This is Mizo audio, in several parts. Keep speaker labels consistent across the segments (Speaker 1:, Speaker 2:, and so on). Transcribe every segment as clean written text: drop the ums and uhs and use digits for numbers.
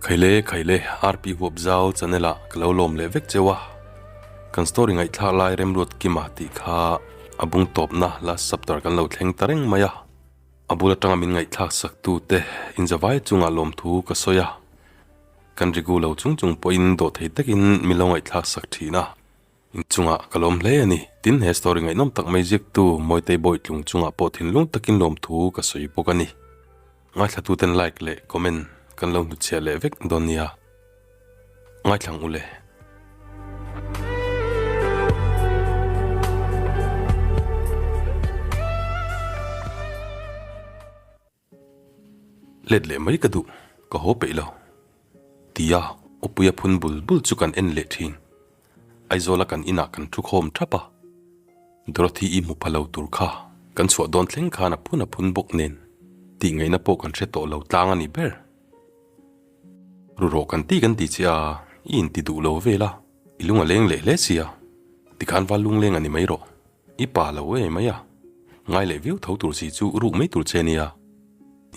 Speaker 1: Khaile khaile RP huap zau channel ah ka lo lawm leh vek cheu a, kan story ngaihthlak lai Remruat Kima tih kha a bung tawpna last chapter kan lo thleng ta reng mai a, a bul atanga min ngaihthlak sak tu te inzavai chungah lawmthu ka sawi a, kan rigu lo chung chung pawhin dawhthei takin min lo ngaihthlak sak thin a. Inchungah ka lawm hle a ni. Tin, he story ngaihnawm tak mai ziaktu Mawitei Bawitlung chungah pawh thinlung takin lawmthu ka sawi bawk a ni. Ngaithlatuten like leh comment kan lo hnutchhiah leh vek dawn nia. Ngaithlang u le. Let leh mai ka duh, ka haw peih lo. Tia Upuia phun bul bul chu kan en leh thin. Aizawla kan inah kan thu khawm thap a. Dorothy i hmu pha lo tur kha kan chhuah dawn thleng khan a phun a phun bawk nen tih ngaihna pawh kan hre tawh lo tlang a ni ber. Rurawh kan ti kan ti che a, i inti duh lo vel a, i lung a leng leh hle sia, tikhan val lungleng a ni mai rawh. I pa lo e mai a, ngai leh viau tho tur si chu ruk mai tur che nia.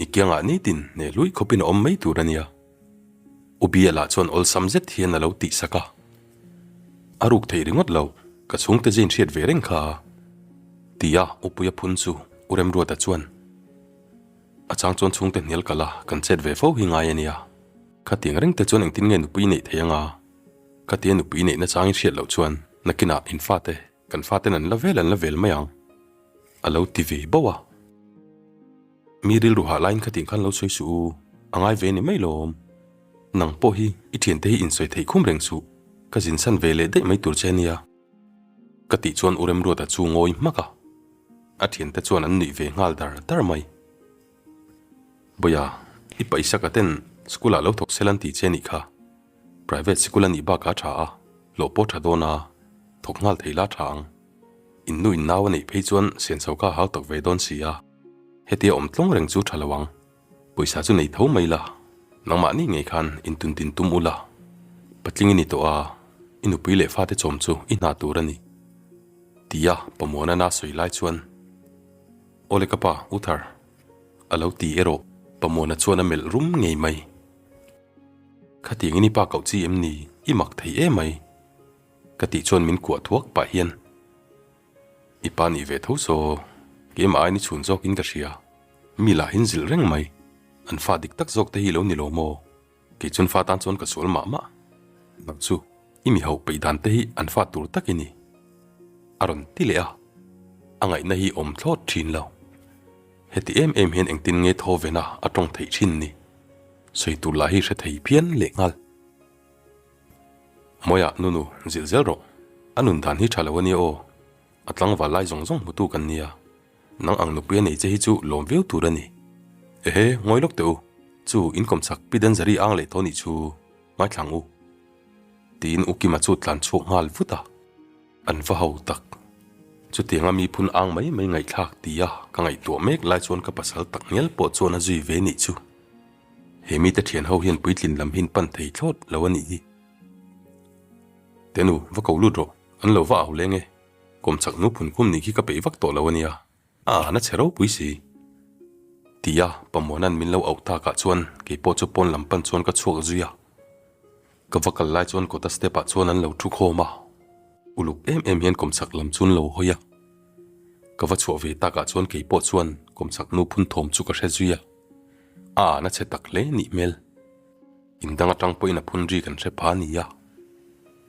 Speaker 1: I kiangah nitin hneh hlui khawpin a awm mai tur a nia. U Biala chuan awlsam zet hian a lo tih sak a. A ruk theih ringawt lo, ka chhungte zin hriat ve reng kha. Tia U Puia phun chu U Remruata chuan, A chang chuan chhungte hnial kal a, kan chet ve fo hi ngai a nia. Khatiang reng te chuan engtin nge nupui neih thei anga? Khatia nupui neihna changin hriat loh chuan nakinah in fate Kan faten an la vel an la vel mai ang, a lo ti ve bauh a. Mi rilru hah laiin khatiang khan lo sawi suh u, a ngai ve ni mai lawm. Nang pawh hi i thiante hi insawi theih khum reng suh, ka zinsan ve leh daih mai tur che ania. Ka tih chuan U Remruata chu ngawi hmak a, a thiante chuan an nuih ve nghal dar dar mai. Bawia, i paisaka ten school ah lo thawk sel an ti che nih kha. Private sikul a nih bakah a tha a, hlawh pawh tha dawn a, thawk nghal thei la tha ang. In nu in nau a neih phei chuan senso kha a hau tak ve dawn si a, hetia awm tlawng reng chu tha lo ang. Pawisa chu nei tho mai la, nangmahni ngei khan intun tin tum ula. Patling i ni tawh a, i nupui leh fate chawm chu i hna tur a ni. Tia Pamuana na sawi lai chuan, Awle ka pa, U Thar, a lo ti erawh Pamuana chuan a melh rum ngei mai. Khatiangin i pa koh chi em ni? I mak thei em mai. Ka tih chuan min kuah thuak pah hian, I pa nih ve tho saw, keimah aiin i chhun zawkin ka hria. Mi lahin zilh reng mai. An fa dik tak zawk te hi lo ni lo maw? Kei chuan fa tan chuan ka sual mah mah. Nang chu, i mi hauh peih dan te hi an fa tur tak i ni. A rawn ti leh a, a ngaihna hi awm thlawt thin lo. Heti em em hian engtin nge thaw vena a tawng theih thin ni? Sawi tur lah hi hre thei phian leh nghal. Mawia nunu zilh zel rawh. A nun dan hi tha lo a nia aw. A tlangval lai zawng zawng hmutu kan nia. Nang ang nupui a nei che hi chu lawm viau tur a ni. Ehe, ngawi lawk teh u. Chu inkawm chak Pi Danzari ang leh tawh nih chu ngaithlang u. Tiin U Kima chu tlan chhuak nghal vut a. An va ho tak. Chutianga mi phun ang mai mai ngaihthlak tia ka ngaihtuah mek lai chuan ka pasal tak ngial pawh chuan a zui ve nih chu. He mite thian ho hian puitlin lam hin pan thei thlawt lo a nih hi. Tenu, va ko lut rawh, an lo va au leng e. Kawmchak nu phun khum nih khi ka peih vak tawh lo a nia. A an a che ropui si. Tia Pamuana'n min lo auh takah chuan kei pawh chu pawn lam pan chuan ka chhuak zui a. Ka va kal lai chuan kawta step ah chuan an lo thu khawm a, uluk em em hian kawmchhak lam chu an lo hawi a. Ka va chhuah ve takah chuan kei pawh chuan kawmchhak nu phun thawm chu ka hre zui a, a an a che tak hle nih hmel. In dang atang pawhin a phun ri kan hre pha nia.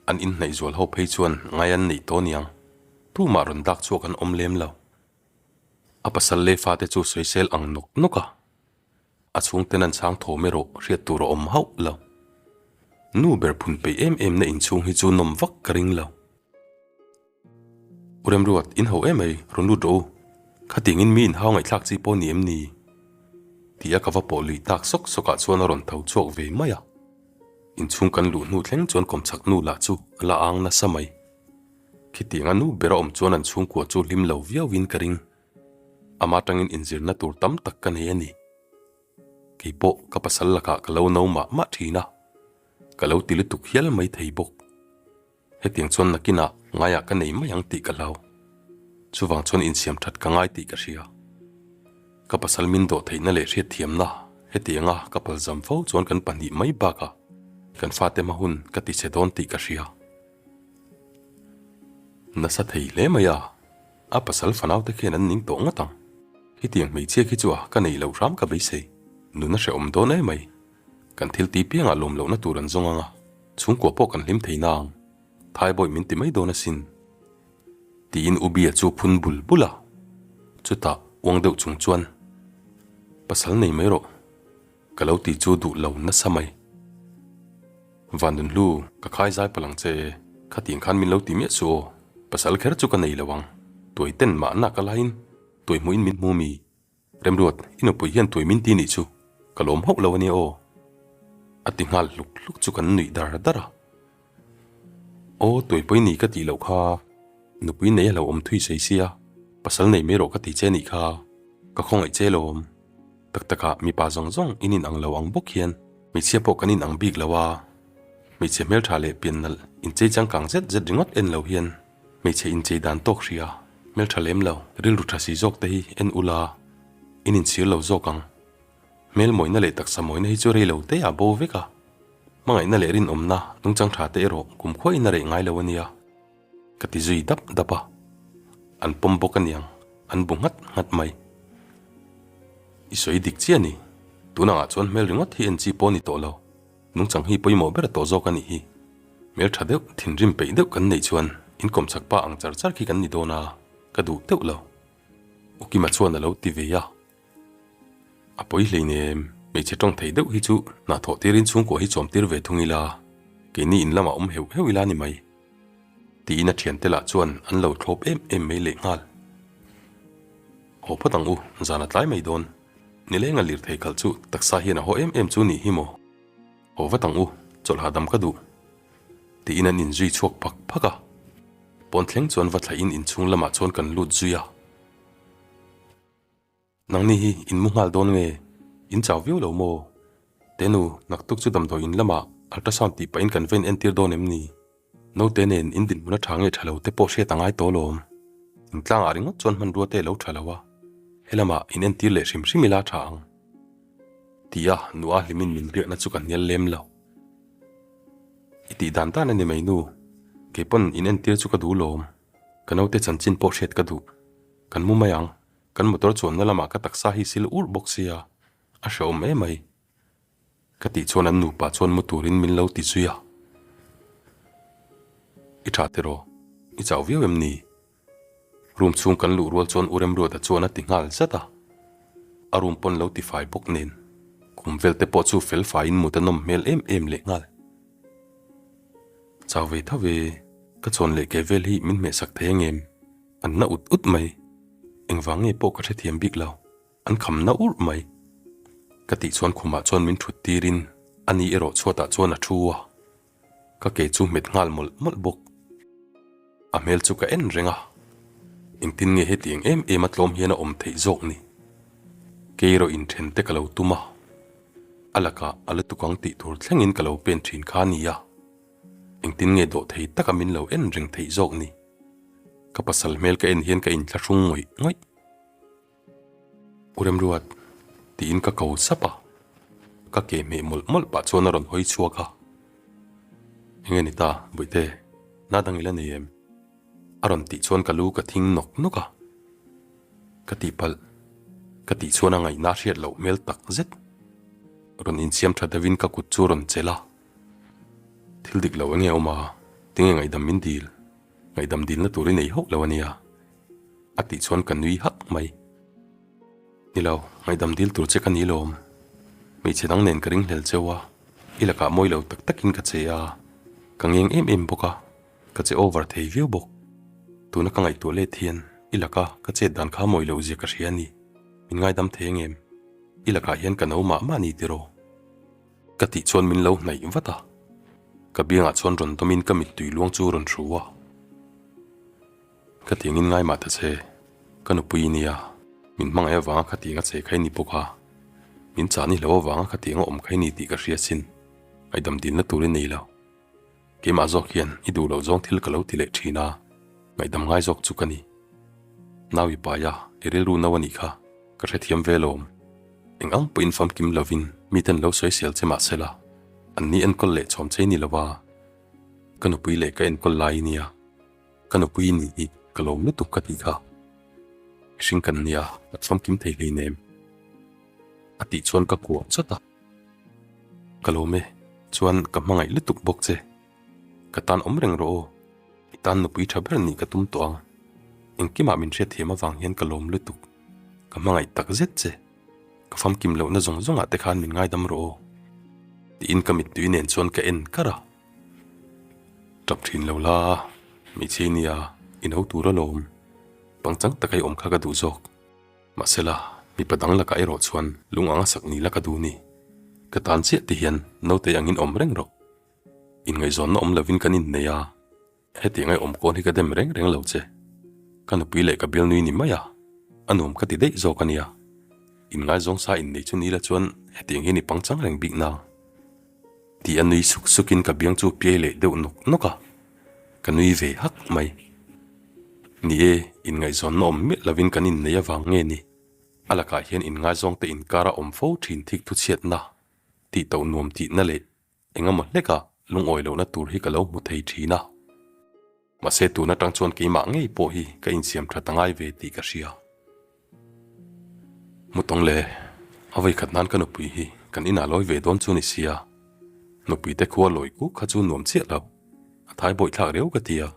Speaker 1: An inhnaih zual ho phei chuan ngai an neih tawh niang, tumah rawn dak chhuak an awm lem lo. A pasal leh fate chu sawisel ang nawk nawk a. A chhungten an chhang thawm erawh hriat tur a awm hauh lo. Nu ber phun peih em em na inchhung hi chu nawm vak ka ring lo. U Remruat, in ho em ai, rawn lut rawh u. Khatiangin mi inhau ngaihthlak chi pawh ni em ni? Tia ka va pawh lui tak sawk sawkah chuan a rawn tho chhuak ve mai a. Inchhung kan luh hnu thleng chuan kawmchhak nu lah chu a la ang nasa mai. Khitianga nu ber a awm chuan an chhungkua chu hlim lo viauin ka ring. Ama tangin inzirna tur tam tak ka nei a ni. Kei pawh ka pasal lakah ka lo no mah mah thin a, ka lo ti lutuk hial mai thei bawk. Hetiang chuan nakinah ngaiah ka nei mai ang tih ka hlau. Chuvang chuan insiam that ka ngai tih ka hria. Ka pasal min dawh theihna leh hriatthiamna Hetianga ka palzam fo chuan kan pahnih mai bakah kan fate hma hun ka ti che dawn tih ka hria. Nasa thei hle mai a, a pasal fanaute khian an ning tawh ngawt ang. Hetiang hmeichhia khi chu a ka neih loh hram ka beisei. Nun a hrehawm dawn emai. Kan thil ti piangah lawm lohna tur an zawng ang a, chhungkua pawh kan hlim thei nang. Thaibawih min ti mai dawn asin. Tiin U Bia chu phun bul bul a, chutah uang deuh chung chuan, Pasal nei mai rawh, ka lo ti chu duh lo nasa mai. Vanlunhlu, ka khai zai palh ang che, khatiang khan min lo ti miah suh aw, pasal kher chu ka nei lo ang, tuai ten mahna ka laiin tuai hmuhin min hmu mi? Remruat, i nupui hian tuai min ti nih chu, ka lawm hauh lo a nia aw. A ti nghal hluk hluk chu kan nuih dar dar a. Aw, tuai pawi ni ka tih loh kha, nupui nei a lo awm thui sei sia, pasal nei mai rawh ka ti che nih kha, ka khawngaih che lawm. Tak takah mipa zawng zawng in inang lo ang bawk hian hmeichhia pawh kan inang bik lo a, hmeichhe hmeltha leh pian nalh inchei changkang zet zet ringawt en lo hian Hmeichhe inchei dan tawk hria, hmeltha lem lo, rilru tha si zawk te hi en ula, in inchhir lo zawk ang. Hmel mawina leh taksa mawina hi chu rei lo te ah bo vek a, hmangaihna leh rinawmna nungchang tha te erawh kumkhua in a reh ngai lo a nia. Ka ti zui dap dap a, an pawm bawk aniang, an bu nghat nghat mai. I sawi dik chiah a ni, tunangah chuan hmel ringawt hi en chi pawh a ni tawh lo. Nungchang hi pawimawh ber tawh zawk a nih hi. Hmel tha deuh, thinrim peih deuh kan neih chuan inkawm chak pa ang char char khi kan ni dawn a, ka duh deuh lo. Ukima chuan a lo ti ve a. A pawi hleinem, hmeichhe tawng thei deuh hi chu hna thawh tirin chhungkua hi chawm tir ve thung ila, keini in lamah awm heuh heuh ila ni mai. Tiin a thiante lah chuan an lo thlawp em em mai lehnghal. Haw phawt ang u, zan a tlai mai dawn. Nileng a lirthei khalh chu taksa hian a haw em em chu nih hi maw? Haw vat ang u, chawlh hahdam ka duh. Tiin an inzui chhuak phak phak a. Pawn thleng chuan va thlahin inchhung lamah chuan kan lut zui a. Nangni hi in mu nghal dawn nge? In chau viau lo maw? Tenu, naktuk chu damdawi in lamah ultrasound tih pahin kan va in entir dawn em ni? Naute nen in dinhmun a tha nge tha lo te pawh hriat a ngai tawh alawm. Intlangah ringawt chuan hmanrua te lo tha lo a, helamah in entir leh hrim hrim ila tha ang. Ti a, nu a hlimin min biakna chu ka hnial lem lo. I tih dan dan a ni mai nu, kei pawn in entir chu ka duh lawm. Ka naute chanchin pawh hriat ka duh. Kan mu mai ang, kan motor chuanna lamah ka taksa hi sil urh bawk sia, a hrehawm emai. Ka tih chuan an nupa chuan mu turin min lo ti zui a. I tha tiraw? I chau viau em ni? Room chhung kan luh rual chuan U Remruata chuan a ti nghal zat a. A room pawn lo ti fai bawk nen kum vel te pawh chu fel faiin mut a nawm hmel em em leh nghal. Chau ve tho ve, ka chawn leh ke vel hi min hmehsak thei angem? An na ut ut mai. Engvang nge pawh ka hrethiam bik lo. An kham na urh mai. Ka tih chuan khumah chuan min thut tirin a ni erawh chhuatah chuan a thu a, ka ke chu hmet nghal mawlh mawlh bawk. A hmel chu ka en reng a, engtin nge hetiang em em a tlawm hian a awm theih zawk ni? Kei erawh inthen te ka lo tum a, a lakah a lutuk ang tih tur thlengin ka lo pen thin kha a ni a, engtin nge dawh thei taka min lo en reng theih zawk ni? Ka pasal hmel ka en hian ka inthlahrung ngawih ngawih. U Remruat, tiin ka ko sap a, ka ke hmeh mawlh mawlh pah chuan a rawn hawi chhuak a. Enge ni ta, Bawihte, na dang ila nei em? A rawn tih chuan ka lu ka thing nawk nawk a. Ka tihpalh, ka tih chuan a ngaihna hriat loh hmel tak zet. Rawn insiam tha deuhin ka kut chu rawn chelh a. Thil dik lo enge awm a, tinge ngaihdam min dil? Ngaihdam dilna tur i nei hauh lo a nia. A tih chuan ka nui hak mai. Ni lo, ngaihdam dil tur che ka ni lawm. Hmeichhe dang nen ka ringhlel cheu a, i lakah mawi lo tak takin ka che a, ka ngeng em em bawk a, ka che over thei viau bawk. Tuna ka ngaihtuah let hian i laka ka chet dan kha mawi loh zia ka hria a ni. Min ngaidam thei ang em? I lakah hian ka no mah mah ni tiraw? Ka tih chuan min lo hnaih vat a, ka biangah chuan rawn dawmin ka mittui luang chu rawn hru a. Ka tiangin ngai mah ta che, ka nupui i nia, min hmangaih avanga kha tianga che kha i ni bawk a, min chah ni hlo avanga kha tianga awm kha i ni tih ka hria sin, ngaihdam dilna tur i nei lo. Keimah zawk hian i duh loh zawng thil ka lo ti leh thin a, ngaihdam ngai zawk chu ka ni. Nau i pai a, i rilru no a nih kha, ka hrethiam ve lawm. Eng ang pawhin famkim lovin miten lo sawisel che mah sela, anni enkawl leh chhawm chei ni lova ka nupui leh ka enkawl lai nia, ka nupui ni hi ka lawm lutuk ka tih kha. Mihring kan nia, kan famkim thei hleinem. A tih chuan ka kuah chawt a. Ka lawm e, chuan ka hmangaih lutuk bawk che. Ka tan awm reng rawh aw, i tan nupui tha ber nih ka tum tawh ang. Engkimah min hriatthiam avang hian ka lawm lutuk. Ka hmangaih tak zet che. Ka famkim lohna zawng zawngah te khan min ngaidam rawh aw. Tiin ka mittui nen chuan ka en kar a. Tap thin lo la, hmeichhia nia, i no tur alawm. Pangchang taka i awm kha ka duh zawk. Mahsela, mipa dang lakah erawh chuan lung anga sak ni la ka duh ni. Ka tan chiah ti hian nautei angin awm reng rawh. Inngaihzawnna awm lovin kan innei a, hetiang ai awm kawn hi ka dem reng reng lo che. Ka nupui leh ka bialnui ni mai a, a nuam ka ti daih zawk a nia. Inngaizawng sa innei chu ni la chuan hetiang hi ni pangchang reng bik nang. Ti a nui suk sukin ka biang chu piai leh deuh nawk nawk a, ka nui ve hak mai. Ni e, inngaihzawnna awm miah lovin kan innei avang nge ni? A lakah hian inngaizawngte inkara awm fo thin thik thuchhiatna, tih toh nuam tihna leh eng emaw hleka lungawi lohna tur hi ka lo hmu thei thin a. Mahse tun atang chuan keimah ngei pawh hi ka insiam tha ta ngai ve tih ka hria. Mutawng le, a vawi khat nan ka nupui hi kan inah lawi ve dawn chu ni sia, nupui te khua lawi kuk kha chu nuam chiah lo, a thai bawih thlak riau ka ti a,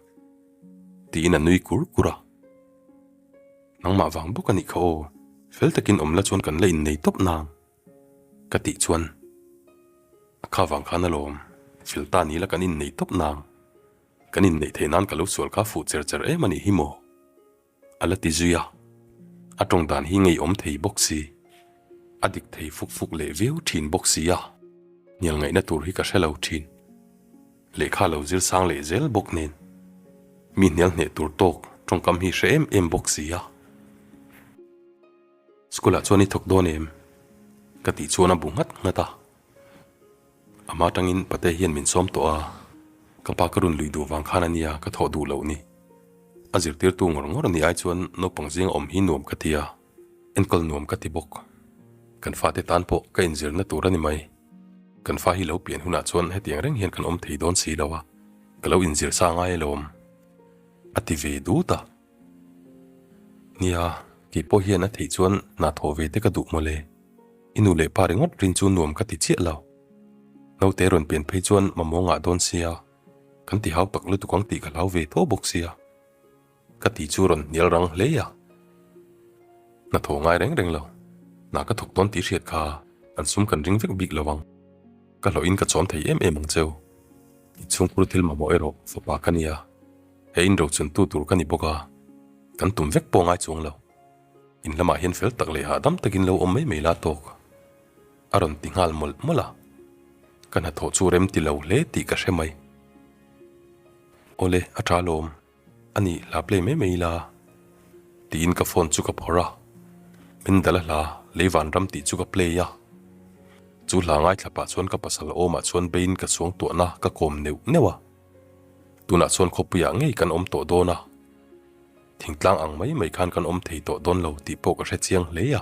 Speaker 1: tiin a nui kur kur a. Nangmah vang bawk a nih kha aw, fel takin awm la chuan kan la innei tawp nang, ka tih chuan a kha vang khan alawm, fel ta ni la kan innei tawp nang, kan inneih theih nan ka lo sual kha fuh cher cher em a nih hi maw? A la ti zui a, a tawng dan hi ngeiawm thei bawk si, a dik thei fuk fuk leh viau thin bawk si a, hnial ngaihna tur hi ka hre lo thin. Lehkha lo zir sang leh zel bawk nen, mi hnial hneh tur tawk tawngkam hi hre em em bawk si a. School ah chuan i thawk dawn em? Ka tih chuan a bu nghat nghat a. Ama atangin pate hian min sawm tawh a, ka pa ka rawn lui duh vang khan a nia ka thawh duh loh ni. A zirtirtu ngawr ngawr ni ai chuan naupang zinga awm hi nuam ka ti a, enkawl nuam ka ti bawk. Kan fate tan pawh ka inzirna tur a ni mai. Kan fa hi lo pian hunah chuan hetiang reng hian kan awm thei dawn si lo a, ka lo inzir sa ngai alawm, a ti ve dut a. Nia, kei pawh hian a theih chuan hna thawh ve te ka duh mawle. I nu leh pa ringawt rin chu nuam ka ti chiah lo. Naute rawn pian phei chuan mamawh ngah dawn sia, kan ti hau tak lutuk ang tih ka hlau ve tho bawk sia. Ka ti chu rawn hnial rang hle a. Hna thaw ngai reng reng lo. Hna ka thawk dawn tih hriat kha an sum kan ring vek bik lo ang. Ka hlawhin ka chawm thei em em ang cheu. I chhungkhur thil mamawh erawh fapa ka nia. He inrochuntu tur ka ni bawk a, kan tum vek pawh ngai chuang lo. In lamah hian fel tak leh hahdam takin lo awm mai mai la tawk. A rawn ti nghal mawlh mawlh a, ka hnathawh chu rem ti lo hle tih ka hre mai. Awle, a tha alawm, a nih hla play mai mai ila tiin ka phone chu ka phawrh a, Mendal a hla lei vanram tih chu ka play a. Chu hla ngaithla pah chuan ka pasal awmah chuan beiin ka suangtuahna ka kawm neuh neuh a. Tunah chuan khawpuiah ngei kan awm tawh dawn a, thingtlang ang mai mai khan kan awm thei tawh dawn lo tih pawh ka hre chiang hle a.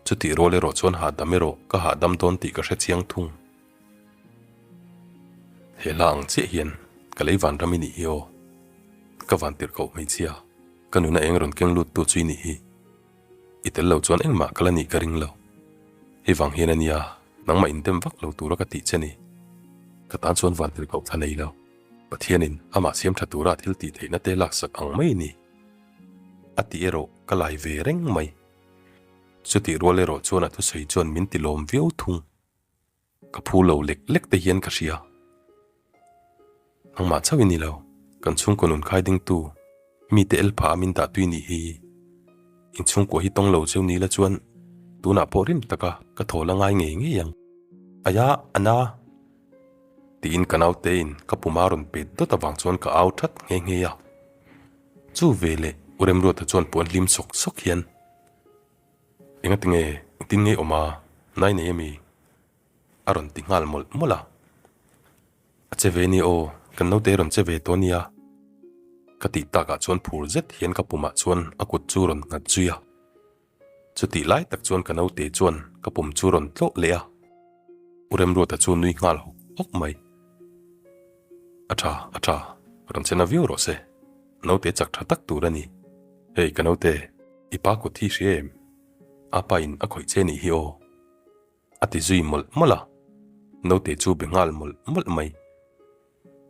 Speaker 1: Chutih rual erawh chuan hahdam erawh ka hahdam dawn tih ka hre chiang thung. He hla ang chiah hian ka lei vanram i nih hi aw. Ka van tirh koh hmeichhia, ka nuna eng rawn keng lut tu chu i nih hi. I tel lo chuan engmah ka la nih ka ring lo. Hei vang hian a nia, nangmah indem vak lo tura ka tih che ni. Ka tan chuan van tirh koh thla nei lo. Pathianin amah siam tha tura thil tih theihna te laksak ang mai a ni. A tih erawh ka lai ve reng mai. Chutih rual erawh chuan a thusawi chuan min ti lawm viau thung. Ka phu lo lek lek te hian ka hria. Nangmah chauh i ni lo, kan chhungkaw nun khai dingtu, mite el phah a min dah tui nih hi. In chhungkua hi tawng lo cheu ni la chuan tunah pawh rim taka ka thaw la ngai ngei ngei ang. Aya, a na! Tiin ka nautein ka puma rawn pet dawt avang chuan ka au that nghe nghe a. Chu veleh U Remruata chuan puan hlim sawk sawk hian, Engati nge, engtin nge awm a, nai nei ami? A rawn ti nghal mawlh mawlh a. A che ve ni aw, kan naute rawn che ve tawh nia. Ka tih takah chuan phur zet hian ka pumah chuan a kut chu rawn nghat zui a. Chutih lai tak chuan ka naute chuan ka pum chu rawn tlawh leh a, U Remruata chu nui nghal hawk hawk mai. A tha, a tha, rawn che na viau rawh se, naute chak tha tak tur a ni. Hei ka naute, i pa kut hi hria em? A pa in a khawih che nih hi aw. A ti zui mawlh mawlh a, naute chu be nghal mawlh mawlh mai.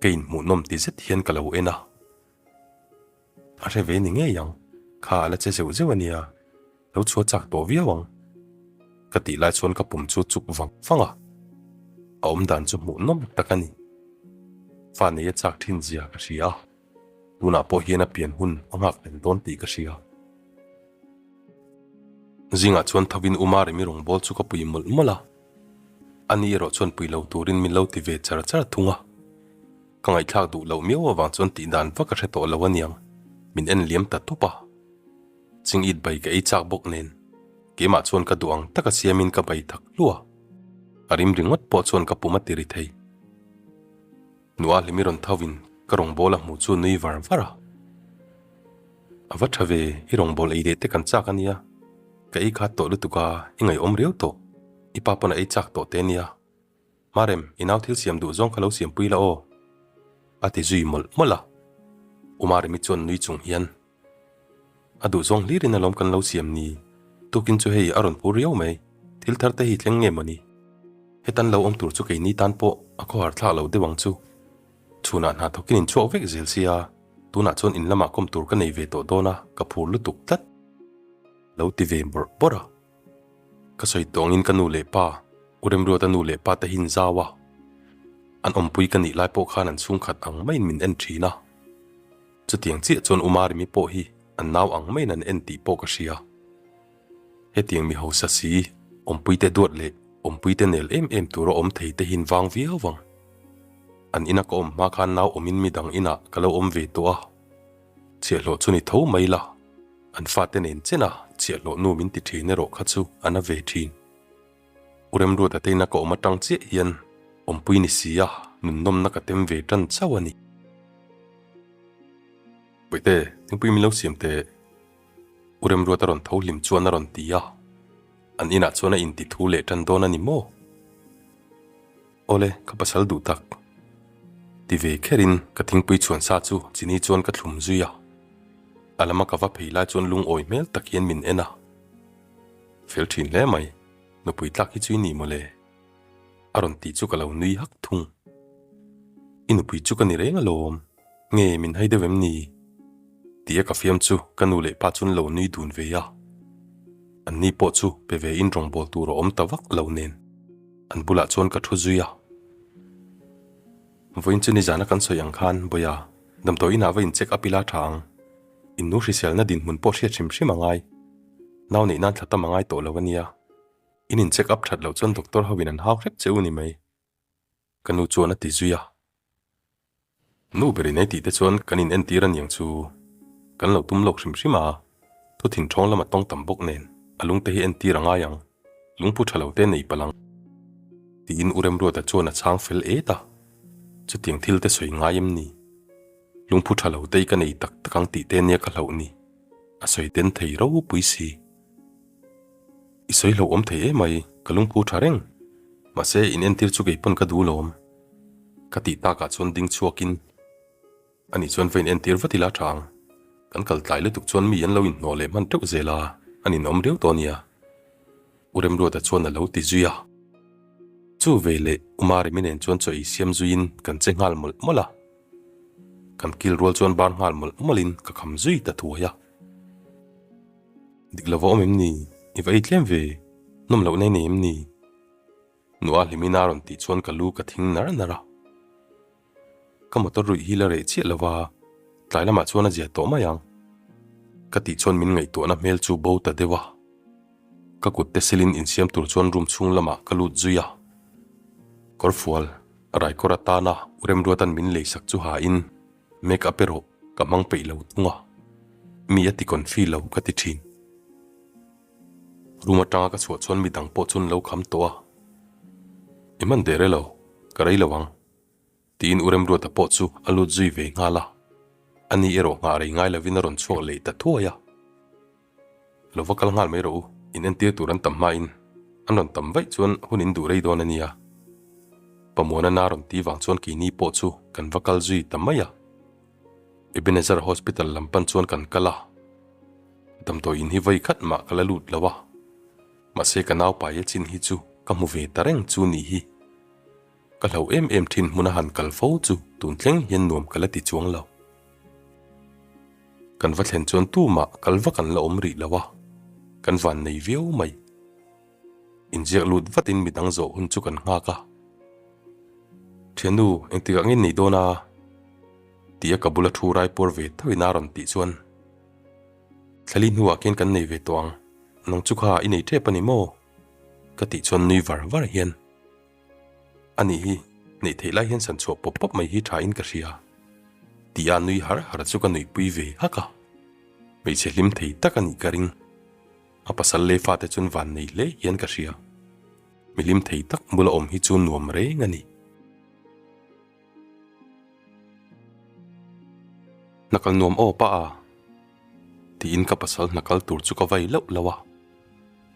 Speaker 1: Ka inhmuhnawm ti zet hian ka lo en a. A hre ve ni ngei ang, kha a la che zeuh zeuh a nia, lo chhuah chak tawh viau ang. Ka tih lai chuan ka pum chu chuk vang vang a, a awmdan chu hmuhnawm tak a ni. Fa nei a chak thin zia ka hria a, tunah pawh hian a pian hun a nghak hlel dawn tih ka hria. Zingah chuan thovin U Maremi rawngbâwl chu ka pui mawlh mawlh a, ani erawh chuan pui lo turin min lo ti ve char char thung a. Ka ngaihthlak duh loh miau avang chuan tih dan vak a hre tawh lo aniang, min en liam ta tawp a. Ching it bai ka ei chak bawk nen, keimah chuan ka duh ang taka siamin ka bai thak hluah. A rim ringawt pawh chuan ka pum a ti ri thei. Nua hlimi rawn thovin ka rawngbâwl a hmuh chu nui var var a. A va tha ve, i rawngbâwl ei leh te kan chak a nia, ka ei khat tawh lutuk a, i ngaihawm riau tawh, i pa pawn a ei chak tawh te nia. Marem, i nau thil siam duh zawng kha lo siampui la aw. A ti zui mawlh mawlh a. U Maremi chuan nui chung hian, A duh zawng hlirin alawm kan lo siam ni. Tukin chu hei a rawn phur riau mai. Thil thar te hi thleng nge mawni? Hetan lo awm tur chu keini tan pawh a khawhar thlak lo deuh ang chu. Chhunah hna thawkin in chhuak vek zel sia, tunah chuan in lamah kawm tur ka nei ve tawh dawn a, ka phur lutuk tlat. Lo ti ve bawrh bawrh a. Ka sawi tawngin ka nu leh pa, U Remruata nu leh pa te hi in zau a. An awmpui ka nih lai pawh khan an chhungkhat ang maiin min en thin a. Chutiang chiah chuan U Marimi pawh hi an nau ang maiin an en tih pawh ka hria. Hetiang mi hausa si, awmpui te duat leh awmpui te nel em em tura awm thei te hi in vang viau ang. An ina ka awm hma khan nau awmin midang inah ka lo awm ve tawh a. Chhiahhlawh chu ni tho mai la, an fate nen chen a chhiahhlawh nu min ti thin erawh kha chu a na ve thin. U Remruata te ina ka awm atang chiah hian awmpui ni si a, nunnawmna ka tem ve tan chauh a ni. Puite, thingpui min lo siam teh. U Remruata rawn tho hlim chuan a rawn ti a, an inah chuan a inti thu leh tan dawn a ni maw? Awle, ka pasal duh tak. Ti ve kherin ka thingpui chhuan sa chu chini chuan ka thlum zui a. A lama ka va phei lai chuan lungawi hmel tak hian min en a. Fel thin hle mai, nupui tlak hi chu i ni mawle. A rawn tih chu ka lo nui hak thung. I nupui chu ka ni reng alawm, nge min hai deuh em ni? Tia ka fiam chu ka nu leh pa chuan lo nui dun ve a. Anni pawh chu pe ve in rawngbâwl tur a awm ta vak lo nen. An bulah chuan ka thu zui a. Vawiin chu nizana kan sawi ang khan, Bawia, damdawi inah va in check up ila tha ang. In nu hriselna dinhmun pawh hriat hrim hrim a ngai. Nau neih nan thla tam a ngai tawh lo a nia. In in check up that loh chuan doctor ho in an hau hrep che u ni mai. Ka nu chuan a ti zui a. Nu ber in ei tih te chuan kan in entir a niang chu kan lo tum lawk hrim hrim a, thu thin thawng lama tawng tam bawk nen a lungte hi entir a ngai ang, lungphu tha lo te nei palh ang. Tiin U Remruata chuan a chhang fel et a, chutiang thil te sawi ngai em ni? Lungphu tha lo te hi ka nei tak tak ang tih te nia ka hlauh ni, a sawi den thei ropui si. I sawi hlauhawm thei emai, ka lungphu tha reng. Mahse in entir chu kei pawn ka duh lawm. Ka tih takah chuan ding chhuakin ani chuan va in entir vat ila tha ang. Kan kal tlai lutuk chuan mi an lo inhnawh leh hman teuh zel a, an inawm riau tawh ania. U Remruata chuan a lo ti zui a. Chu ve leh U Maremi nen chuan chaw ei siam zuiin kan che nghal mawlh mawlh a. Kan kil rual chuan bar nghal mawlh mawlhin ka kham zui ta thuai a. Dik lo va awm em ni? I va ei tlem ve, nawm loh nei nei em ni? Nua hlimin a rawn tih chuan ka lu ka thing nar nar a. Ka motor ruih hi la reh chiah lo va, tlai lamah chuan a zia tawh mai ang. Ka tih chuan min ngaihtuahna hmel chu bo ta deuh a. Ka kut te silin insiam tur chuan room chhung lamah ka lut zui a. Kawrfual, raikawr atana U Remruata'n min leisak chu hain make up erawh ka hmang peih lo thung a. Mi a ti confi lo ka ti thin. Room atanga ka chhuah chuan midang pawh chuan lo kham tawh a, I hman der e lo, ka rei lo ang, tiin U Remruata pawh chu a lut zui ve nghal a, ani erawh nghah rei ngai lovin a rawn chhuak leh ta thuai a. Lo va kal nghal mai rawh u, In entir tur an tam hmain an rawn tam vaih chuan hun in duh rei dawn a nia. Pamuana na rawn ti vang chuan keini pawh chu kan va kal zui ta mai a. Ebenezer Hospital lam pan chuan kan kal a. Damdawi in hi vawi khat mah ka la lut lo a. Mahse ka nau paia chin hi chu ka hmu ve ta reng chu nih hi. Ka hlau em em thin hmun a han kal fo chu tun thleng hian nuam ka la ti chuang lo. Kan va thlen chuan tumah kal vak an la awm rih lo a, kan van nei viau mai. Inziak lut vatin midang zawh hun chu kan nghak a. Thiannu, engtikah nge nei dawn a? Tia ka bula thu rai puar ve tho in a rawn tih chuan, Thlali hnuah khian kan nei ve tawh ang, nang chu kha i nei tep a ni maw? Ka tih chuan nui var var hian. A nih hi, neih theih lai hian san chhuah pawp pawp mai hi tha in ka hria. Tih a nui har har chu ka nuihpui ve hak a. Hmeichhe hlim thei tak a nih ka ring. A pasal leh fate chuan van nei hle hian ka hria. Mi hlim thei tak bula awm hi chu nuam reng a ni. Hnakal nuam aw pa a? Tiin ka pasal hnakal tur chu ka vai lauh lauh a.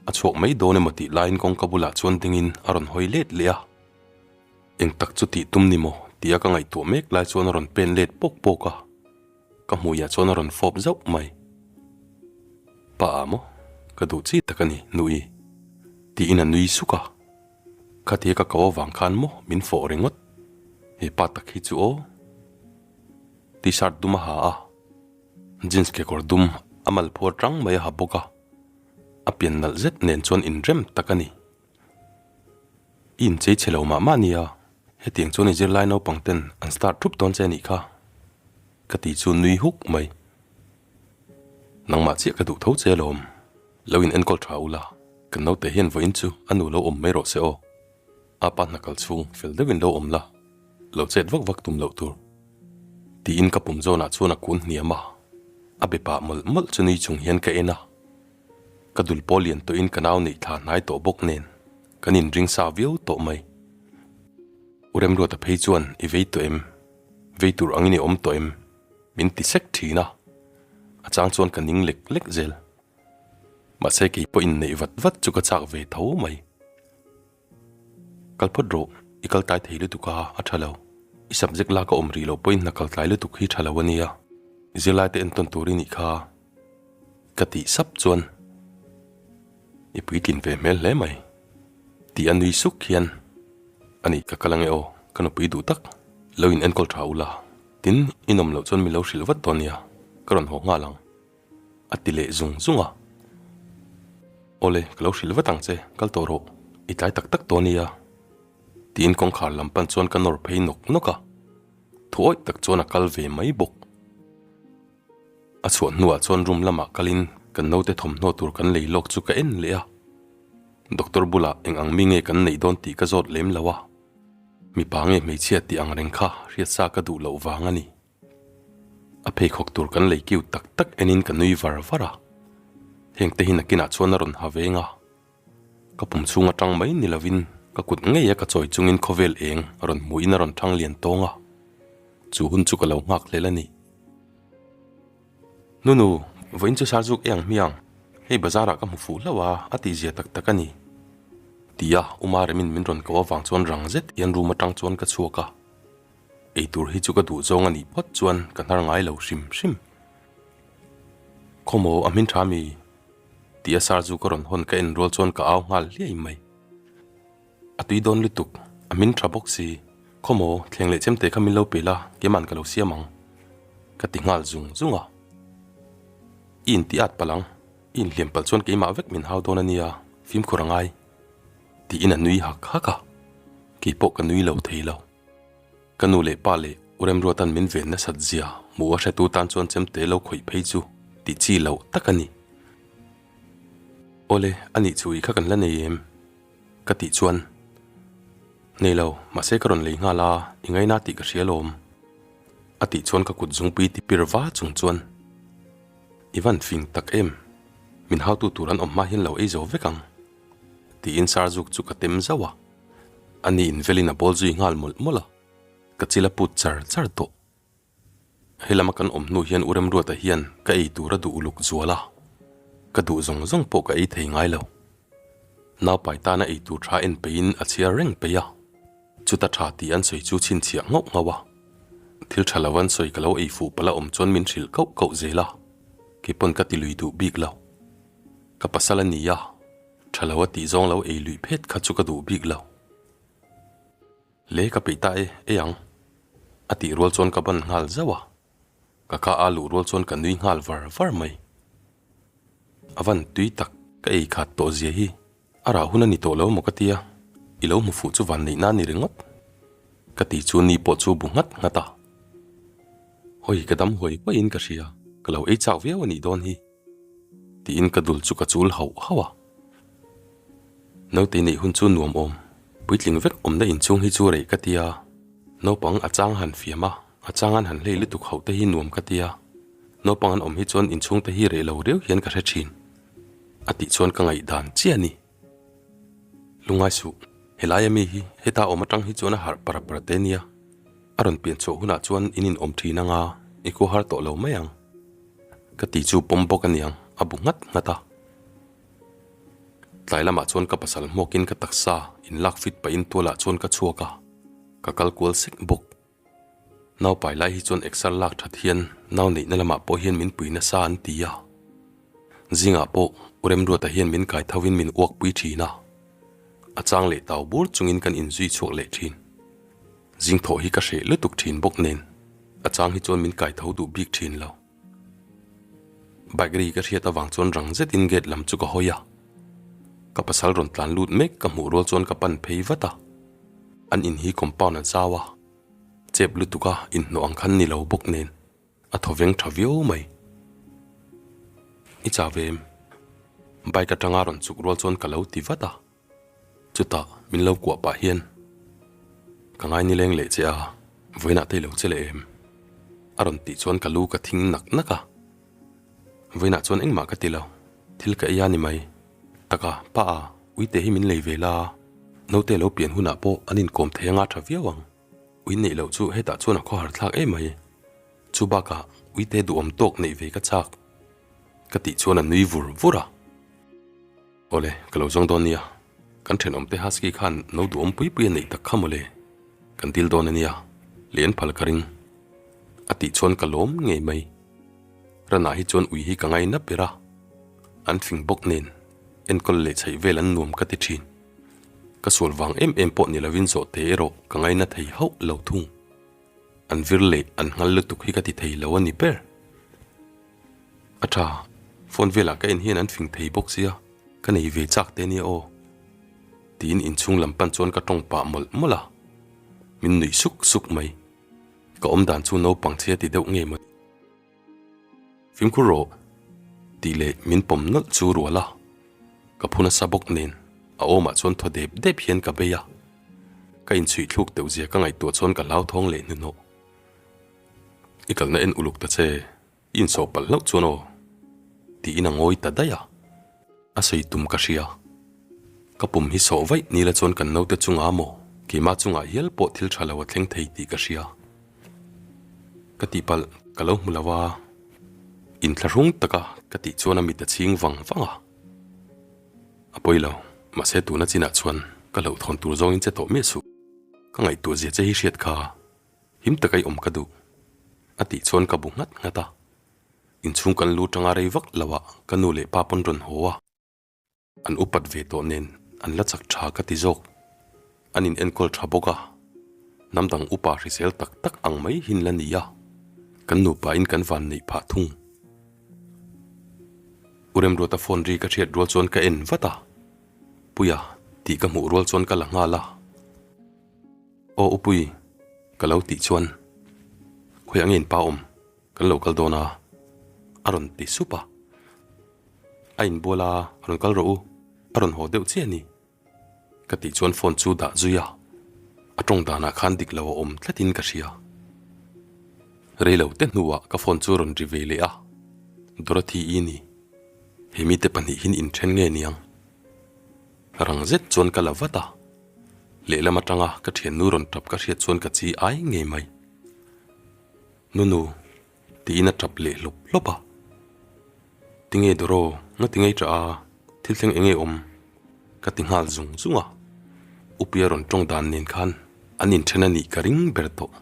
Speaker 1: A chhuak mai dawn emaw tih laiin kawngka bulah chuan dingin a rawn hawi let leh a. Eng tak chu tih tum ni maw tia ka ngaihtuah mek lai chuan a rawn pen let pawk pawk a. Ka hmuiah chuan a rawn fawp zauh mai. Pa a maw? Ka duh chi tak a ni, Nui. Tiin a nui suk a. Khatia ka ko avang khan maw min fawh ringawt. He pa tak hi chu aw. T-shirt dum a ha a, jeans kekawr dum a mal phuar tang mai a ha bawk a. A pian nalh zet nen chuan inrem tak a ni. I inchei chhe lo mah mah nia, hetiang chuan i zirlai naupang ten an start thup dawn che a nih kha. Ka ti chu nui huk mai. Nangmah chiah ka duh tho che alawm. Lo in enkawl tha ula, kan naute hian vawiin chu a nu lo awm mai rawh se aw. A pa hna kal chhung fel deuhin lo awm la, lo chet vak vak tum loh tur. Tiin ka pum zawnah chuan a kun hniam a, a be pah mawlh mawlh chu nui chung hian ka en a. Ka dul pawh lian tawhin ka nau neih thla hnai tawh bawk nen kan inring sa viau tawh mai. U Remruata phei chuan i vei tawh em? Vei tur angin i awm tawh em? Min ti sek thin a, a chang chuan ka ning lek lek zel. Mahse kei pawh inneih vat vat chu ka chak ve tho mai. Kal phawt rawh, i kal tlai thei lutuk a, a tha lo. I subject lak a awm rih loh pawhin hna kal tlai lutuk hi tha lo a nia. Zirlai te entawn tur i nih kha ka tih sap chuan i puitlin ve hmel hle mai tih a nui suk hian a nih ka kal ange aw, ka nupui duh tak lo in enkawl tha ula, tin i nawm loh chuan mi lo hrilh vat dawn nia, ka rawn haw nghal ang. A ti leh zung zung a. Awle, ka lo hrilh vat ang che, kal tawh rawh, i tlai tak tak tawh ania. Tiin kawngkhar lam pan chuan ka nawr phei nawk nawk a. Thuawih tak chuan a kal ve mai bawk. A chhuah hnuah chuan room lamah kalin kan naute thawmhnaw tur kan lei lawk chu ka en leh a. Doctor bulah eng ang mi nge kan neih dawn tih ka zawt lem lo a. Mipa nge hmeichhia tih ang reng kha hriatsa ka duh loh vang a ni. A pheikhawk tur kan lei kiu tak tak enin ka nui var var a, heng te hi nakinah chuan a rawn ha veng a, ka pum chhung atang mai ni lovin ka kut ngei a ka chawi chungin khawvel eng a rawn hmuhin a rawn thang lian tawng a, chu hun chu ka lo nghak hlel a ni. Nunu, vawiin chu Sarzuk e ang hmiang, hei bazar ah ka hmu fuh hlauh a, a tihzia tak tak a ni. Tia Uma Remin min rawn ko avang chuan rang zet hian room atang chuan ka chhuak a. Eitur hi chu ka duh zawng a nih phawt chuan ka hnar ngai lo hrim hrim. Khawmaw a hmin tha mi? Tih a sar chu ka rawn hawn ka en rual chuan ka au nghal hliai mai. A tui dawn lutuk, a hmin tha bawk si. Khawmaw, thleng leh chemte kha min lo pe la, keiman ka lo siam ang. Ka ti nghal zung zung a. I inti at palh ang, i inhliam palh chuan keimah vek min hau dawn a nia, fimkhur a ngai. Tiin a nui hak hak a, keipawh ka nui lo thei lo. Ka nu leh pa leh U Remruata'n min ven nasat zia hmuh a hretu tan chuan chemte lo khawih phei chu tih chi loh tak a ni. Awle, a nih chu i kha kan la nei em? Ka tih chuan, Nei lo, mahse ka rawn lei nghal a, i ngaina tih ka hria lawm. A tih chuan ka kut zungpui ti pir va chung chuan, I van fing tak em? Min hautu tur an awm hma hian lo ei zo vek ang. Tiin Sarzuk chu ka tem zauh a. A ni invelin a bawl zui nghal mawlh mawlh a, ka chil a put char char tawh. He lama kan awm hnu hian U Remruata hian ka ei tur a duh uluk zual a. Ka duh zawng zawng pawh ka ei thei ngai lo. Naupai tana ei tur tha en peihin a chhiar reng peih a. Chuta tha tih an sawi chu chhinchhiah nghauh nghauh a. Thil tha lo an sawi ka lo ei fuh palh a awm chuan min hrilh kauh kauh zel a. Kei pawn ka ti lui duh bik lo. Ka pasal a ni a, tha lo a tih zawng lo ei luih phet kha chu ka duh bik lo. Le ka peih ta e, ei ang. A tih rual chuan ka ban nghal zauh a. Ka kha a luh rual chuan ka nui nghal var var mai. A van tui tak ka ei khat tawh zia hi a rah hun a ni tawh lo maw ka tia, i lo hmu fuh chu van neih na a ni ringawt. Ka ti chu ni pawh chu bu nghat nghat a. Hawi ka dam huai huai in ka hria, ka lo ei chak viau a nih dawn hi. Tiin ka dul chu ka chul hauh hauh a. Naute neih hun chu nuam awm, puitling vek awmna inchhung hi chu rei ka tia, naupang a chang han fiam a, a chang an han hlei lutuk hauh te hi nuam ka tia, naupang an awm hi chuan inchhung te hi reh lo riau hian ka hre thin. A tih chuan ka ngaihdan chiah a ni. Lungngai suh, helai ami hi heta awm atang hi chuan a harh par par te nia, a rawn pian chhuah hunah chuan in inawm thin anga i khaw har tawh lo mai ang. Ka ti chu pawm bawk aniang, a bu nghat nghat a. Tlai lamah chuan ka pasal hmawkin ka taksa in lak fit pahin tualah chuan ka chhuak a, ka kal kual sek bawk. Nau pai lai hi chuan exer lak that hian nau neihna lamah pawh hian min pui nasa an ti a. Zingah pawh U Remruata hian min kai tho in min uak pui thin a, a chang leh tau bur chungin kan inzui chhuak leh thin. Zing thawh hi ka hreh lutuk thin bawk nen a chang hi chuan min kai tho duh bik thin lo. Bike ri ka hriat avang chuan rang zetin gate lam chu ka hawi a. Ka pasal rawn tlan lut mek ka hmuh rual chuan ka pan phei vat a. An in hi compound a zau a, chep lutuk a inhnawh ang khan ni lo bawk nen a thaw veng tha viau mai. I chau ve em? Bike atanga rawn chuk rual chuan ka lo ti vat a. Chutah min lo kuah pah hian, Ka ngai nileng leh che a, vawiinah te i lo che leh em? A rawn tih chuan ka lu ka thing nak nak a. Vawiinah chuan engmah ka ti lo, thil ka ei a ni mai. Taka, pa a, uite hi min lei ve la, naute lo pian hunah pawh an inkawm thei anga tha viau ang. Ui neih loh chu hetah chuan a khawhar thlak em mai. Chu bakah uite duhawm tawk neih ve ka chak. Ka tih chuan a nui vur vur a. Awle, ka lo zawng dawn nia. Kan thenawmte Husky khan no duhawm pui pui a neih tak kha mawle. Kan dil dawn a nia, lian phal ka ring. A tih chuan ka lawm ngei mai. Ranah hi chuan ui hi ka ngaina ber a. An fing bawk nen, enkawl leh chheih vel an nuam ka ti thin. Ka sual vang em em pawh ni lovin zawhte erawh ka ngaina thei hauh lo thung. An vir leh an nghal lutuk hi ka ti thei lo a ni ber. A tha, phone velah ka en hian an fing thei bawk sia, ka nei ve chak te nia aw. Tiin inchhung lam pan chuan ka tawng pah mawlh mawlh a, min nuih suk suk mai. Ka awm dan chu naupang chhia ti deuh ngei maw. Fimkhur rawh tih leh min pawm nawlh chu rual a, ka phu nasa bawk nen a awmah chuan thaw dep dep hian ka bei a, ka inchhuih thluk deuh zia ka ngaihtuah chuan ka hlauthawng leh hnuhnawh. I kalna en uluk ta che, i insawh palh hlauh chuan aw tiin a ngawi ta daih a, a sawi tum ka hria. Ka pum hi sawh vaih nila chuan kan naute chungah maw keimah chungah hial pawh thil tha lo a thleng thei tih ka hria. Ka tihpalh ka lo hmu lo a, inthlahrung taka ka tih chuan a mit a chhing vang vang a. A pawi lo, mahse tuna chinah chuan ka hlauhthawn tur zawngin che tawh miah suh. Ka ngaihtuah zia che hi hriat kha him taka i awm ka duh a tih chuan ka bu nghat nghat a. Inchhung kan lu tanga rei vak lo ah ka nu leh pa pawn rawn haw a. An upat ve tawh nen an la chak tha ka ti zawk. An in enkawl tha bawk a, hnam dang upa hrisel tak tak ang mai hin la ni a, kan nupa in kan van neih phah thung. U Remruata phone ri ka hriat rual chuan ka en vat a, Puia tih ka hmuh rual chuan ka la nghal a. Aw U Pui, ka lo tih chuan khawiah nge in pa awm? Kan lo kal dawn a, a rawn ti sup a. A inbual a, rawn kal rawh u, a rawn haw deuh chiah a ni. Ka tih chuan phone chu dah zui a, a tawng danah khan dik lo a awm tlatin ka hria. Rei lo te hnuah ka phone chu rawn ri ve leh a, Dorothy-i ni. He mite pahnihin inthen nge niang? Rang zet chuan ka la vat a, lehlam atanga ka thiannu rawn tap ka hriat chuan ka chi ai ngei mai. Nunu, tiin a tap leh hlawp hlawp a. Tinge Doro, nga tinge i ṭah a, thil thleng enge awm? Ka ti nghal zung zung a, Upuia rawn ṭawng dan nen khan an inṭhen a nih ka ring ber tawh.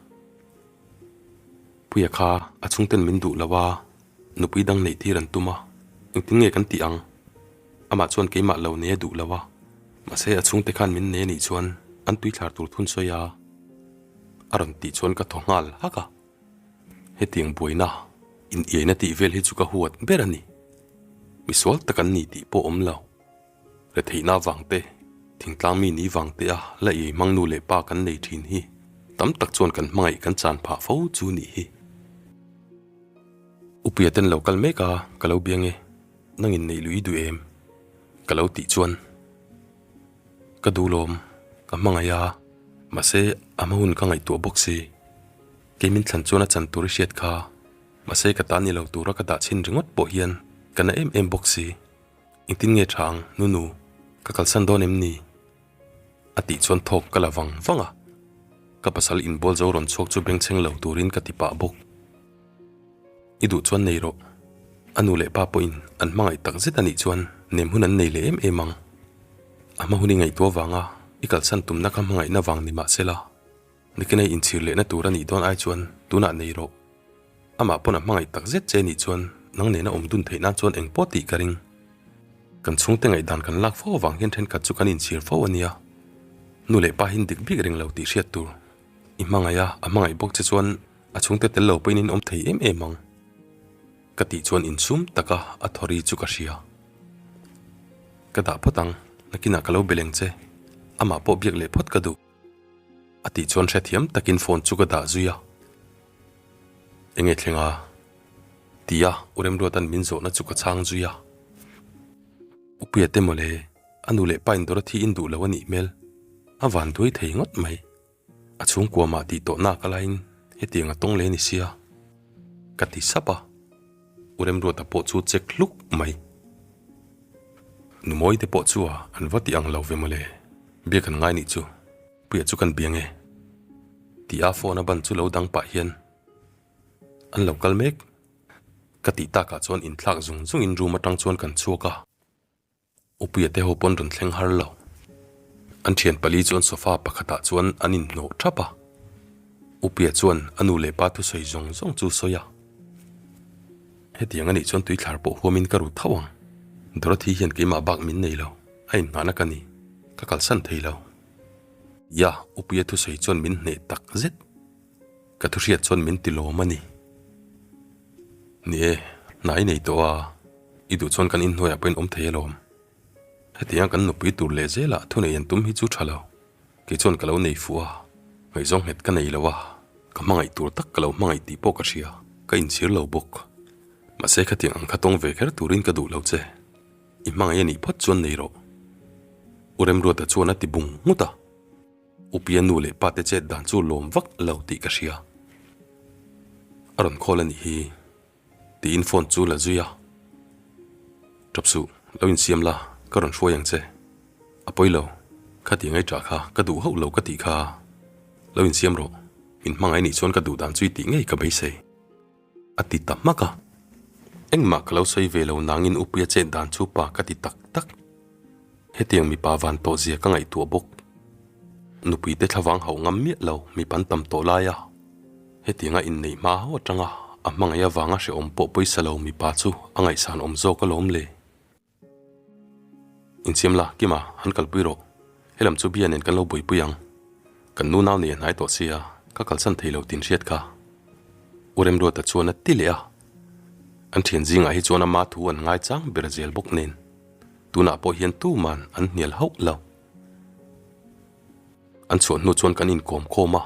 Speaker 1: Puia kha a chhungten min duh lo a, nupui dang neih tir an tum a, engtin nge kan tih ang? Amah chuan keimah lo nei a duh lo a, mahse a chhungte khan min nei a nih chuan an tuithlar tur thun sawi a, a rawn tih chuan ka thaw nghal hak a. Hetiang buaina in iaina tih vel hi chu ka huat ber a ni. Misual tak an ni tih pawh awm lo. Retheihna vang te, thingtlang mi ni vang te a la iai hmang nu leh pa kan nei thin hi tam tak chuan kan hmangaih kan chan phah fo chu nih hi. Upuia ten lo kal mek a, ka lo biang e, nangin neih lui duh em? Ka lo tih chuan ka duh lawm, ka hmangaih a, mahse a hma hun ka ngaihtuah bawk si. Kei min thlan chuan a chan tur i hriat kha, mahse ka ta ni lo tura ka dah chhin ringawt pawh hian ka na em em bawk si. Engtin nge tha ang, Nunu, ka kalsan dawn em ni? A tih chuan thawk ka la vang vang a, ka pasal inbual zo rawn chhuak chu bengchheng lo turin ka ti pah bawk. I duh chuan nei rawh, a nu leh pa pawhin an hmangaih tak zet a nih chuan nem hun an nei leh em em ang. A hma hun i ngaihtuah vanga i kalsan tumna kha hmangaihna vang ni mahsela, Nikin ei inchhir lehna tur a nih dawn ai chuan tunah nei rawh. Amah pawn a hmangaih tak zet che nih chuan nang nena awm dun theih nan chuan eng pawh tih ka ring. Kan chhungte ngaihdan kan lak fo avang hian thenkhat chu kan inchhir fo a nia. Nu leh pa hian dik bik reng lo tih hriat tur. I hmangaih a, a hmangaih bawk che chuan a chhungte tel lo pawhin in awm thei em em ang. Ka tih chuan insum taka a thaw ri chu ka hria. Ka dah phawt ang, nakinah ka lo beleng che. Amah pawh biak leh phawt ka duh. A tih chuan hrethiam takin phone chu ka dah zui a. Enge thleng a? Tia U Remruata'n min zawhna chu ka chhang zui a. Upuia te mawle, a nu leh pa in Dorothy in duh lo a nih hmel. A van duai thei ngawt mai. A chhungkua mah tih tawh nak alaiin hetiang a tawng leh ni sia. Ka ti sap a. U Remruata pawh chu check hluk mai. Numawi te pawh chu a an va ti ang lo ve mawle, biak an ngai nih chu, Puia chu kan biang e. Ti a phone a ban chu lo dang pah hian an lo kal mek. Ka tih takah chuan inthlak zung zungin room atang chuan kan chhuak a. Upuia te ho pawn rawn thleng har lo. An thian pali chuan sofa pakhatah chuan an inhnawh thap a. Upuia chuan a nu leh pa thusawi zawng zawng chu sawi a. Hetiang anih chuan tuithlar pawh huamin ka rut tho ang. Dorothy hian keimah bak min nei lo, a inngahna ka ni. Ka kalsan thei lo. Ya, Upuia thusawi chuan min hneh tak zet. Ka thuhriat chuan min ti lawm a ni. Ni e, hna i nei tawh a, i duh chuan kan inhnuaiah pawhin awm thei alawm. Hetianga kan nupui tur leh zelah thunei an tum hi chu tha lo. Kei chuan ka lo nei fuh a, ngaihzawng nghet ka nei lo a, ka hmangaih tur tak ka lo hmangaih tih pawh ka hria, ka inchhir lo bawk. Mahse khatiang ang kha tawng ve kher turin ka duh lo che. I hmangaih a nih phawt chuan nei rawh. U Remruata chuan a ti bung nghut a. Upia nu leh pa te chet dan chu lawm vak lo tih ka hria. A rawn call a nih hi tiin phone chu la zui a. Tap suh, lo insiam la, ka rawn hruai ang che. A pawi lo, khati ngaihṭah kha ka duh hauh lo ka tih kha. Lo insiam rawh, min hmangaih nih chuan ka duh dan chu i tih ngei ka beisei. A ti ta hmak a. Engmah ka lo sawi ve lo nangin Upuia chet dan chu pa ka ti tak tak. Hetiang mipa van tawh zia ka ngaihtuah bawk. Nupui te thlavang hauh ngam miah lo mipa an tam tawh lai a. Hetianga inneih hma ho atanga a hmangaih avanga hrehawm pawh pawisa lo mipa chu a ngaihsan awm zawk alawm le. Insiam la, Kima, han kalpui rawh. Helam chu Bia nen kan lo buaipui ang. Kan nu nau nei a hnai tawh sia, ka kalsan thei lo tin hriat kha. U Remruata chuan a ti leh a. An thian zingah hi chuan ama thu an ngaichang ber zel bawk nen. Tunah pawh hian tuman an hnial hauh lo. An chhuah hnu chuan kan inkawm khawm a.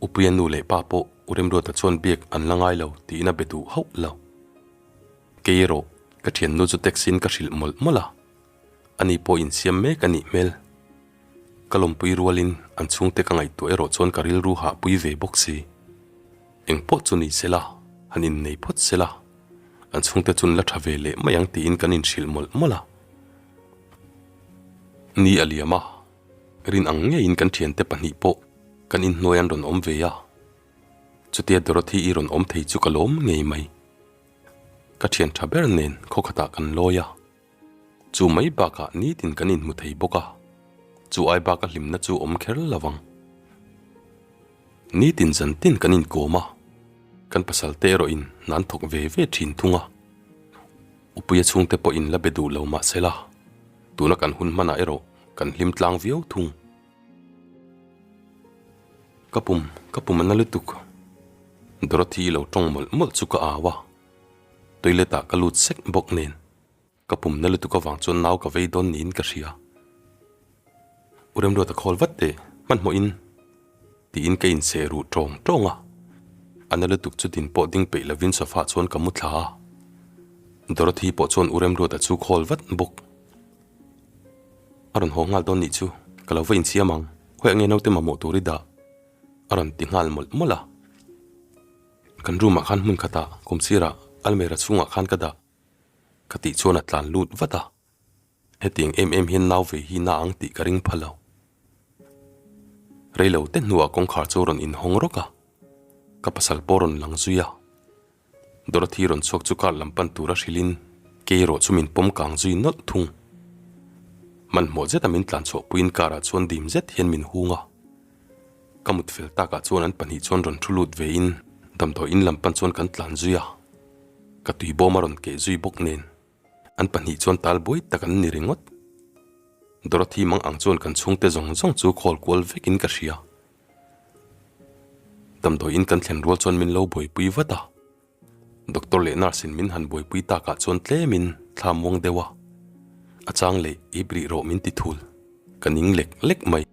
Speaker 1: Upuia nu leh pa pawh U Remruata chuan biak an la ngai lo tiin a be duh hauh lo. Kei erawh ka thiannu chu taxi in ka hrilh mawlh mawlh a, ani pawh insiam mek a nih hmel. Ka lawmpui rualin an chhungte ka ngaihtuah erawh chuan ka rilru hahpui ve bawk si. Eng pawh chu ni sela, han innei phawt sela, an chhungte chun la tha ve leh mai ang tiin kan inhrilh mawlh mawlh a. Ni a liam a, rin ang ngeiin kan thiante pahnih pawh kan inhnuai an rawn awm ve a. Chutia Dorothy-i rawn awm thei chu ka lawm ngei mai. Ka thian tha ber nen khaw khatah kan lawi a, chu mai bakah nitin kan inhmu thei bawk a, chu ai baka hlimna chu awm kher lo vang. Nitin zan tin kan inkawm a, kan pasal te erawhin hna an thawk ve ve thin thung a, Upuia chhungte pawhin la be duh lo mah sela, tuna kan hun hmanah erawh kan hlim tlang viau thung. Ka pum, ka pum a na lutuk. Dorothy lo tawng mawlh mawlh chu ka au a, toilet ah ka lut sek bawk nen ka pum na lutuk avang chuan nau ka vei dawn niin ka hria. U Remruata khawl vat teh, hmanhmawh in tiin ka inseh ruh tawng tawng a, a na lutuk chu din pawh ding peih lovin sofa ah chuan ka mu thla a, Dorothy pawh chuan U Remruata chu khawl vat bawk. A rawn haw nghal dawn nih chu, ka lo va insiam ang, khawiah nge naute mamawh tur i dah? A rawn ti nghal mawlh mawlh a. Kan room ah khan hmun khatah kum sirah almera chhungah khan ka dah ka tih chuan a tlan lut vat a, hetiang em em hian nau ve hi na ang tih ka ring pha lo. Reilo te hnuah kawngkhar chu a rawn inhawng rawk a, ka pasal pawh a rawn lang zui a. Dorothy rawn chhuak chu car lam pan tura hrilhin kei erawh chu min pawm kang zui nawlh thung. Hmanhmawh zeta min tlan chhuahpuiin car ah chuan dim zet hian min hung a. Ka mut fel takah chuan an pahnih chuan rawn thu lut vein damdawi in lam pan chuan kan tlan zui a. Ka tui bawm a rawn keh zui bawk nen an pahnih chuan tal buai tak an ni ringawt. Dorothy mang ang chuan kan chhungte zawng zawng chu khawl kual vekin ka hria. Damdawi in kan thlen rual chuan min lo buaipui vat a, doctor leh nurse in min han buaipui takah chuan tlemin thla muang deuh a, a chang leh ip rih rawh min ti thul, ka ning lek lek mai.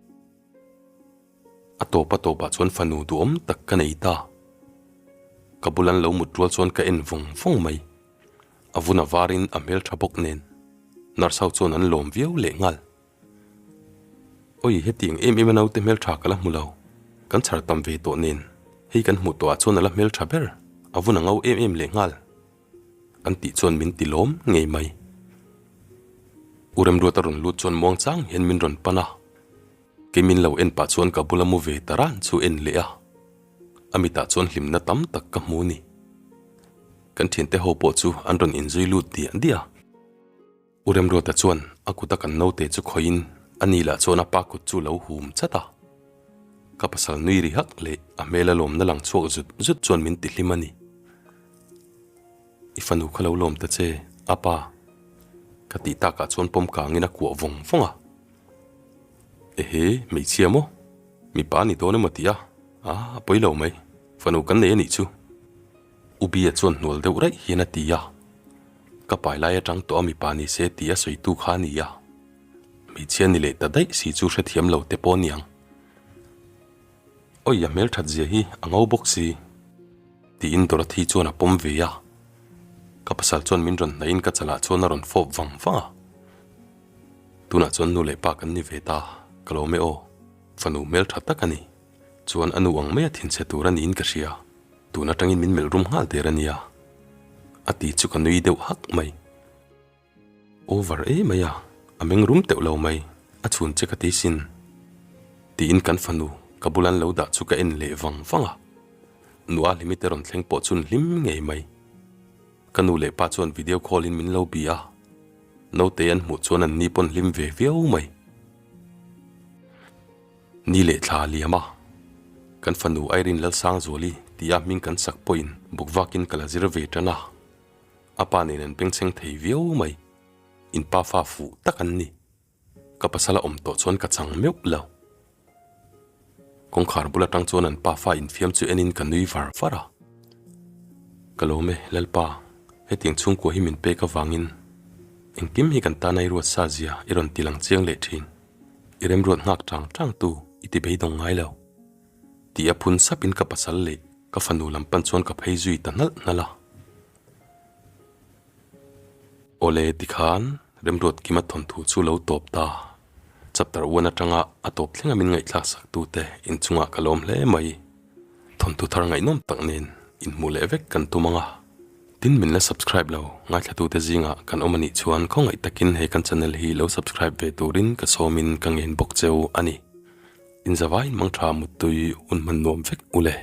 Speaker 1: A tawp a tawpah chuan fanu duhawm tak ka nei ta. Ka bul an lo mut rual chuan ka en vawng vawng mai. A vun a varin a hmeltha bawk nen nurse ho chuan an lawm viau leh nghal. Oi, hetiang em em a naute hmeltha ka la hmu lo. Kan chhar tam ve tawh nen, hei kan hmuh tawhah chuan a la hmeltha ber, a vun a ngo em em leh nghal. An tih chuan min ti lawm ngei mai. U Remruat a rawn lut chuan muangchang hian min rawn pan a, kei min lo en pah chuan ka bula mu ve ta ran chu en leh a, a mitah chuan hlimna tam tak ka hmu ni. Kan thiante ho pawh chu an rawn inzui lut diah diah a. U Remruata chuan a kuta kan naute chu khawihin a ni lah chuan a pa kut chu lo hum chat a. Ka pasal nui ri hak leh a hmel a lawmna lang chhuak zut zut chuan min ti hlim a ni. I fanu kha lo lawm ta che, a pa. Ka tih takah chuan pawm kangin a kuah vawng vawng a. Ehe, hmeichhia maw? Mipa a ni dawn emaw tih a? A pawi lo mai, fanu kan nei a nih chu. U Bia chuan hnual deuh raih hian a ti a, Ka pai lai atang tawh a mipa ni se tih a sawitu kha a ni a, hmeichhia ni leh ta daih si chu hrethiam lo te pawh niang. Awi a hmelthat zia hi a ngo bawk si, tiin Dorothy chuan a pawm ve a, ka pasal chuan min rawn hnaihin ka chalah chuan a rawn fawp vang vang a, Tunah chuan nu leh pa kan ni ve ta, ka lawm e aw, fanu hmeltha tak a ni, chuan a nu ang maia thinchhe tur a niin ka hria. Tun atangin min melh rum nghal der a nia, a ti chu ka nui deuh hak mai. Over e mai a, a meng rum teuh lo mai, a chhun che ka ti sin. Tiin kan fanu ka bul an lo dah chu ka en leh vang vang a. Nua Hlimi te rawn thleng pawh chun hlim ngei mai. Ka nu leh pa chuan video call in min lo bih a, naute an hmuh chuan an ni pawn hlim ve viau mai. Ni leh thla a liam a, kan fanu Irene Lalsangzuali tia hming kan sak pawhin buk vakin ka la zir ve tan a, a pa nen an bengchheng thei viau mai, in pa fa fuh tak an ni. Ka pasal a awm tawh chuan ka chang meuh lo. Kawngkhar bul atang chuan an pa fa infiam chu enin ka nui var var a. Ka lawm e, Lalpa, hetiang chhungkua hi min pek avangin engkim hi kan tana i ruat sa zia i rawn ti lang chiang leh thin. I remruat nghak tang tang tu i ti beidawng ngai lo. Tih a phun sapin ka pasal leh ka fanu lam pan chuan ka phei zui ta hnalh hnalh a. Awle tikhan remruat kima thawnthu chu lo tawp ta. Chapter 1 atanga a tawp thlenga min ngaihthlak sak tute inchungah ka lawm hle mai. Thawnthu thar ngaihnawm tak nen inhmuh leh vek kan tum ang a. Tin min la subscribe lo, ngaithlatute zingah kan awm a nih chuan khawngaih takin he kan channel hi lo subscribe ve turin ka sawmin ka ngen bawk cheu a ni. Inzavaiin mangtha muttui hun hman nuam vek u le.